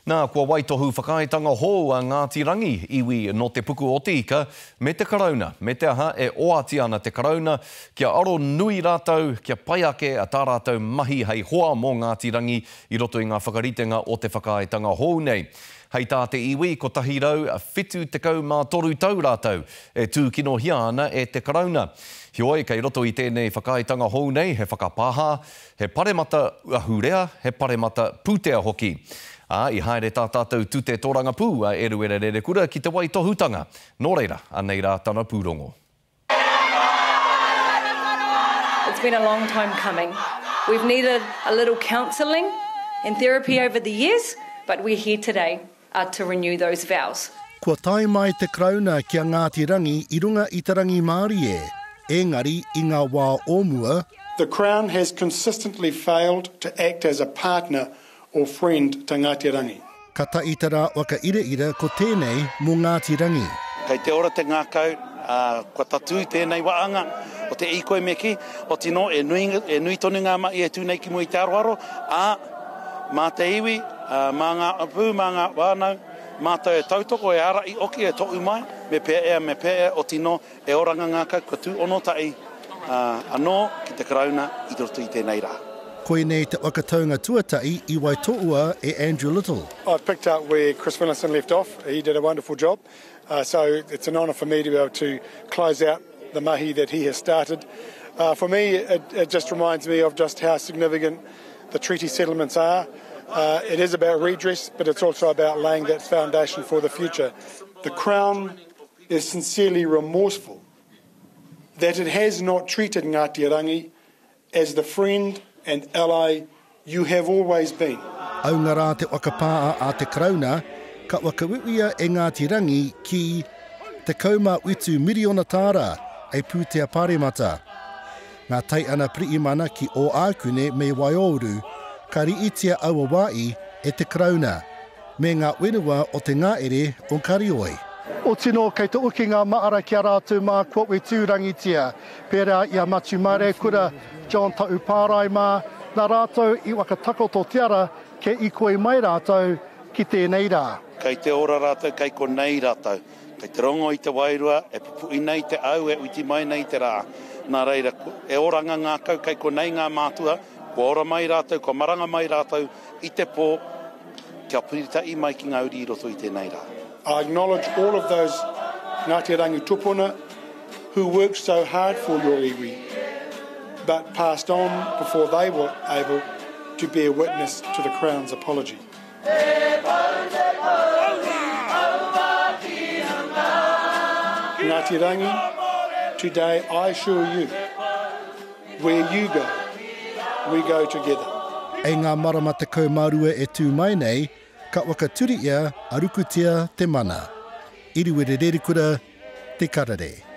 Nā, kua waitohu whakaaetanga hou a Ngāti Rangi, iwi nō Te Puku o Te Ika, me te Karauna, me te aha e oati ana te Karauna kia aro nui rātou, kia pai ake tā rātou mahi hei hoa mō Ngāti Rangi i roto i ngā whakaritenga o te whakaaetanga hou nei. Hei tā te iwi, 173 tau rātou e tūkinohia ana e te Karauna. Heoi, kei roto i tēnei whakaaetanga hou nei he whakapāha, he paremata ahurea, he paremata pūtea hoki. Ā, i haere tā tātou tute tōrangapū a Eruera Rerekura ki te waitohutanga. Nō reira, anei rā tana pūrongo. It's been a long time coming. We've needed a little counselling and therapy over the years, but we're here today uh, to renew those vows. Kua tae mai te Karauna ki a Ngāti Rangi i runga i te rangimārie, engari i ngā wā o mua, The Crown has consistently failed to act as a partner or friend to Ngāti Rangi. Ka tae te rā waka iraira ko tēnei mō Ngāti Rangi. Kei te ora te ngākau, ā, kua tatū tēnei waanga o te īkoi me kī, otinō e nui, e nui tonu ngā mahi e tū nei ki mua i te aroaro, ā, mā te iwi, ā, mā ngā hapū, mā ngā whānau, mātou e tautoko, e ārahi hoki, e tohu mai, me pēea, me pēea, otinō, E oranga ngākau kua tū onotahi anō ki te Karauna i roto i tēnei rā. Koinei te whakataunga tuatahi i waitohua e Andrew Little. I've picked up where Chris Finlayson left off, he did a wonderful job, so it's an honour for me to be able to close out the mahi that he has started. For me, it, it just reminds me of just how significant the treaty settlements are. It is about redress, but it's also about laying that foundation for the future. The Crown is sincerely remorseful that it has not treated Ngāti Rangi as the friend and ally you have always been. Aunga rā te whakapā a te Karauna, ka whakauia e Ngāti Rangi ki 17 miriona tāra hei pūtea paremata. Ngā taiana pirihimana ki Ōākune me Waiōuru, ka rīitia aua wā-i e te Karauna. Me ngā whenua o te ngaere o Karioi. Otino kei te oki ngā maara ki a rātou mā kua wetūrangitia, pērā i a Matiu Māreikura, John Taupārae mā, nā rātou i whakatakoto te ara kia ikoi mai rātou ki tēnei rā. Kei te ora rātou, kei konei rātou. Kei te rongo i te wairua e pupuʻi nei te au e uiti mai nei te rā. Nā reira, e oranga ngākau kei konei ngā mātua, kua ora mai rātou, kua maranga mai rātou i te pō, kia piritaʻi mai ki ngā uri i roto i tēnei rā. I acknowledge all of those Ngāti Rangi tupuna who worked so hard for your iwi but passed on before they were able to bear witness to the Crown's apology. Ngāti Rangi, today I assure you, Where you go, we go together. Ei ngā marama 12 e tū mai nei, ka whakaturiia a Rukutia te mana. Iriwere Rerikura, Te Karere.